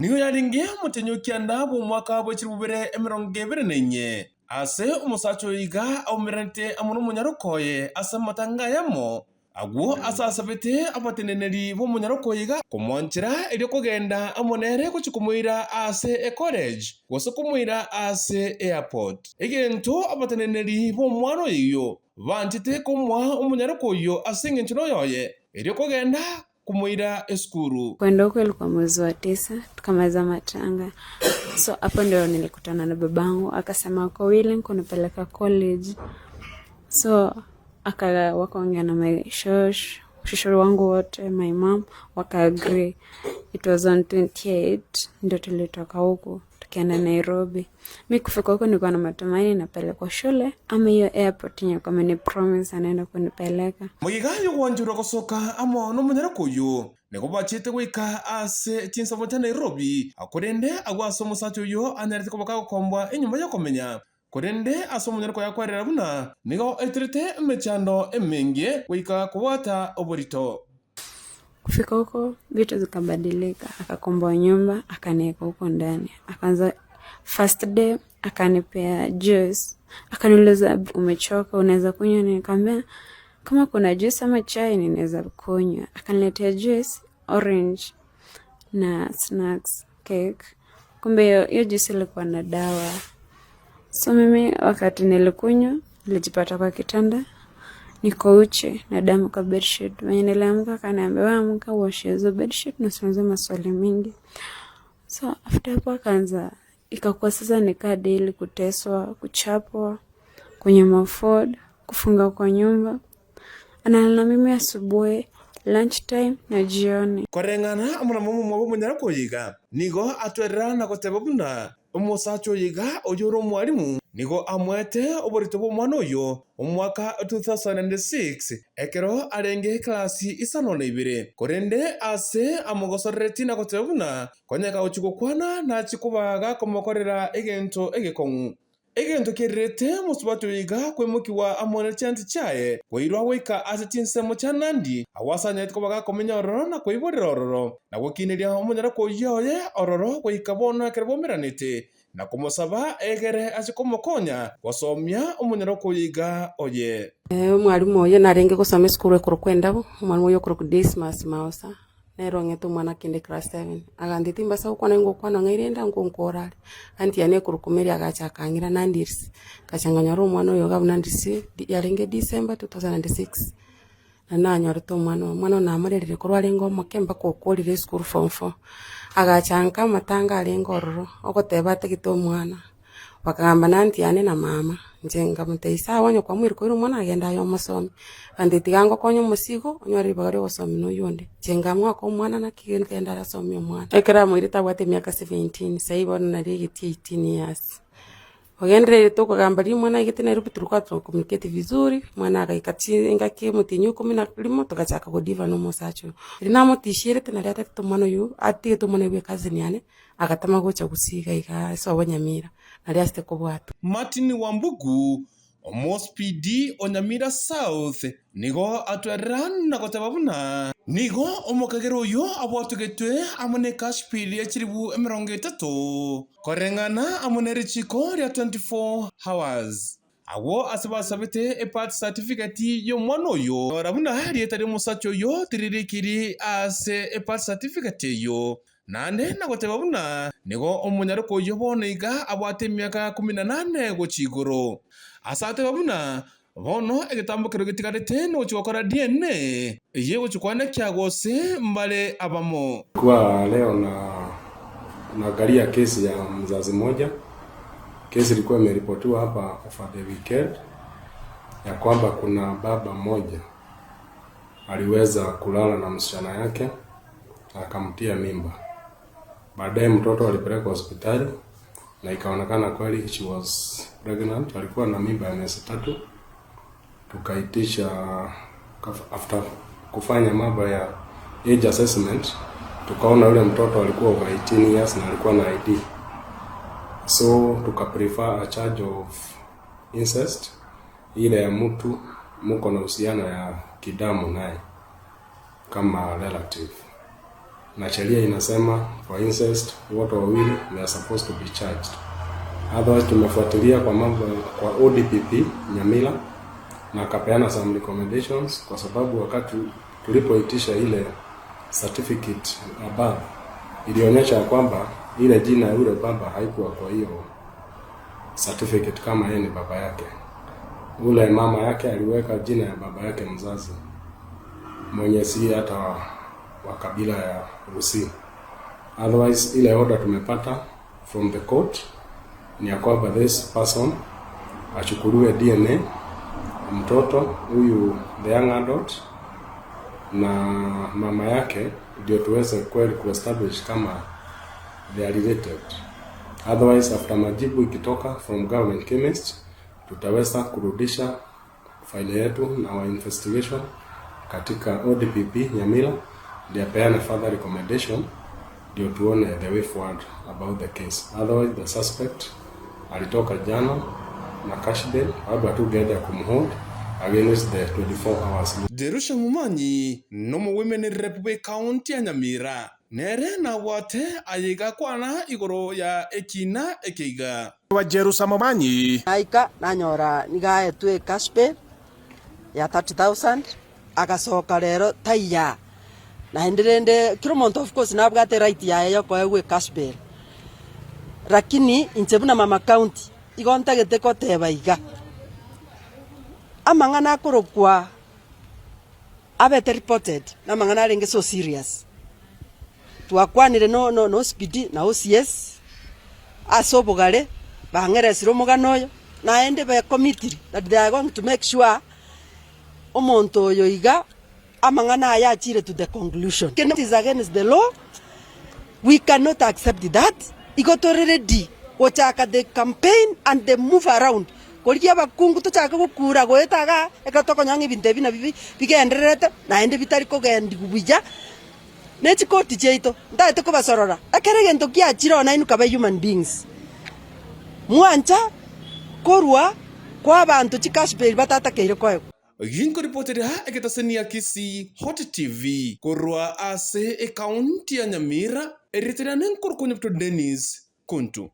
Nigo yarenge omotenyi o kianda bw'omwaka bwe chilifu bibere emerongo ebere na inye, aase omosacha oyo iga aumeranete amo nomonyaroka oye ase amatanga ayamo, agwo ase asabete abateneneri b'omonyaroka oyo iga komwanchera erio kogenda amo nere gochia komoira ase ecollege gose komoira ase airport. Egento abateneneri b'omwana oyio banchete komoa omonyaroka oyio ase engencho noyoye, erio kogenda komoira esukuru. Kwenda huko ilikuwa mwezi wa tisa, tukamaliza matanga. So hapo ndio nilikutana na babangu, akasema ako willing kunipeleka college. So aka wakaongea na my shosh, shosho wangu wote, my mom waka agree. It was on 28 ndio tulitoka huku tukienda Nairobi. Mi kufika huko nilikuwa na matumaini napelekwa shule ama hiyo airport yenye kwa promise anaenda kunipeleka. Mogiga y'ogwancherwa gosoka amo nomonyaroka oyio nigo bachete goika ase chinsemo chia Nairobi, korende agwo ase omosacha oyio anyarete koba kagokombwa enyomba y'okomenya, korende ase omonyaroka oyo akwerera buna nigo oeterete emechando emenge goika kobwata oborito. Kufika huko vitu zikabadilika, akakomboa nyumba akaniweka huko ndani. Akaanza first day akanipea juice, akaniuliza, "Umechoka, unaweza kunywa nini?" Nikamwambia kama kuna juice ama chai ninaweza kunywa. Akaniletea juice orange na snacks cake. Kumbe hiyo juice ilikuwa na dawa. So mimi wakati nilikunywa nilijipata kwa kitanda niko uchi na damu kwa bedsheet. Wenye niliamka akaniambia, "Wewe amka uoshe hizo bedsheet na usiulize maswali mingi." So after hapo akaanza, ikakuwa sasa nikaa daily kuteswa, kuchapwa, kunyimwa food, kufunga kwa nyumba. Analala na mimi asubuhi, lunch time na jioni. Koreng'ana amo na momomwa bw'omonyaroka oyo iga, nigo atwerera na goteba buna omosacha oyo iga oyio ore omwalimu nigo amoete oborito bw'omwana oyo omwaka 2006 ekero arenge eklasi isano na ibere, korende ase amogosoreretie na goteba buna konyeka gochia gokwana nachie koba gakomokorera egento egekong'u. Egento kerirete mosubati oyo iga koimokigwa amo ne chianti chiaye koirwa goika ase chinsemo chia Nandi, agwo ase anyarete koba gakomenya ororo na koiborera ororo, na gokineria omonyaroka oyio oye ororo goika bono ekero baumeranete, na komosaba egere ache komokonya gosomia omonyaroka oyo iga oye. Omwalimu oye narenge gosoma esukuru ekorokwa Endabo, omwalimu oyo okorokwa Dismas Maosa, nere ong'ete omwana akende class seven. Agantebi timbasa gokwana ngokwana ng'a erende nkonkora are. Aunty yane ekorokwa Mary agacha akang'ira Nandis, ngacha nkanyora omwana oyo iga buna Nandis yarenge December 2006, na nanyorete omwana oyo. Omwana oyo namorerire korwa arenge omoke mpaka okorire esukuru form four. Agacha nka amatanga arenge ororo, ogoteba atagete omwana. Bakagamba na aunty yane na mama, inche nkamotebia sawa onye kwamoire koira omwana agende aye omosomie. Agantebia tiga ngokonye omosigo, onyore ribaga ria ogosomia na oyio onde. Inche nkamoaka omwana naki gento arasomie omwana. Ekero amoirete abwate emiaka 17, sai bono nari egeti 18 years. Ogendererete tokogamba riria omwana aigete Nairobi tulikuwa tuna communicate vizuri, omwana agaika chingaki omotienyi o ikomi na rimo togachaka godiva na omosacha oyo. Riria namotisherete naria aretete omwana oyio, atigete omwana oyio bwa ecousin yane, agatama gocha gusii iga iga ase obonyamira, naria asete kobwatwa. Martin Wambugu, Omospidi o Nyamira South, nigo atwerera na goteba buna nigo omokagera oyio abwatogetwe amo ne cash bill ya chilifu emerongo etato koreng'ana amo ne richiko ria 24 hours. Agwo ase basabete ebirth certificate y'omwana oyo, rora buna rieta ri'omosacha oyo tiririkiri ase ebirth certificate eyio. Naende nagoteba buna nigo omonyaroka oyio bono iga abwate emiaka ikomi na nane gochia igoro. Ase ateba buna bono egetambo keria getigarete nogochia gokora DNA eyio egochia koanekia gose mbare abamo. Kwa leo na naangalia kesi ya mzazi mmoja. Kesi ilikuwa imeripotiwa hapa over the weekend ya kwamba kuna baba mmoja aliweza kulala na msichana yake na akamtia mimba. Baadaye mtoto alipelekwa hospitali na ikaonekana kweli she was pregnant, alikuwa na mimba ya miezi 3. Tukaitisha after kufanya mambo ya age assessment, tukaona yule mtoto alikuwa over 18 years na alikuwa na ID, so tuka prefer a charge of incest, ile ya mtu muko na uhusiano ya kidamu naye kama relative. na sheria inasema for incest wote wawili they are supposed to be charged. Otherwise tumefuatilia kwa mambo kwa ODPP Nyamila na akapeana some recommendations, kwa sababu wakati tulipoitisha ile certificate ya birth ilionyesha ya kwamba ile jina ya yule baba haikuwa kwa hiyo certificate kama yeye ni baba yake. Ule mama yake aliweka jina ya baba yake mzazi mwenye si hata wa kabila ya Gusii. Otherwise ile order tumepata from the court ni ya kwamba this person achukuliwe DNA mtoto huyu the young adult na mama yake, ndio tuweze kweli kuestablish kama they are related. Otherwise after majibu ikitoka from government chemist, tutaweza kurudisha faili yetu na our investigation katika ODPP Nyamira, ndio apeane further recommendation, ndio tuone the way forward about the case. Otherwise the suspect alitoka jana na cash bail, bado hatujaenda kumhold against the 24 hours. Jerusha Mumanyi nomo women rep bwe county ya Nyamira nere nabwate ayiga kwana igoro ya ekina ekeiga wa Jerusa Momanyi. Naika nanyora nigaetwe cash bail ya 30,000 agacoka rero taiya na hindi kiro muntu of course nabwate right yaye yokoegwa cash bail, lakini inche buna mama county igo ntagete goteba iga amang'ana akorokwa abete reported na amang'ana arenge so serious. Twakwanire no SPD na OCS ase obogare bang'eresire omogano oyo naende becommitiri that they are going to make sure omonto oyo iga amang'ana aya achire to the conclusion. It is against the law, we cannot accept that. Igo tore ready gochaka the campaign and the move around korigia abakungu tochake gokura goetaga ekero tokonywa ebinto ebi nabi bigendererete naende bitari kogendiwa buya ne chikoti chiaito ntaete kobasorora ekere egento kiachire ona inwe kabe human beings mwancha korwa kwa abanto chicash bail batatakeire koegwa. Ginkoripoteria egetasenia Kisii Hot TV korwa ase ekaunti ya Nyamira eriteria nenkorukonya Dennis Kuntu.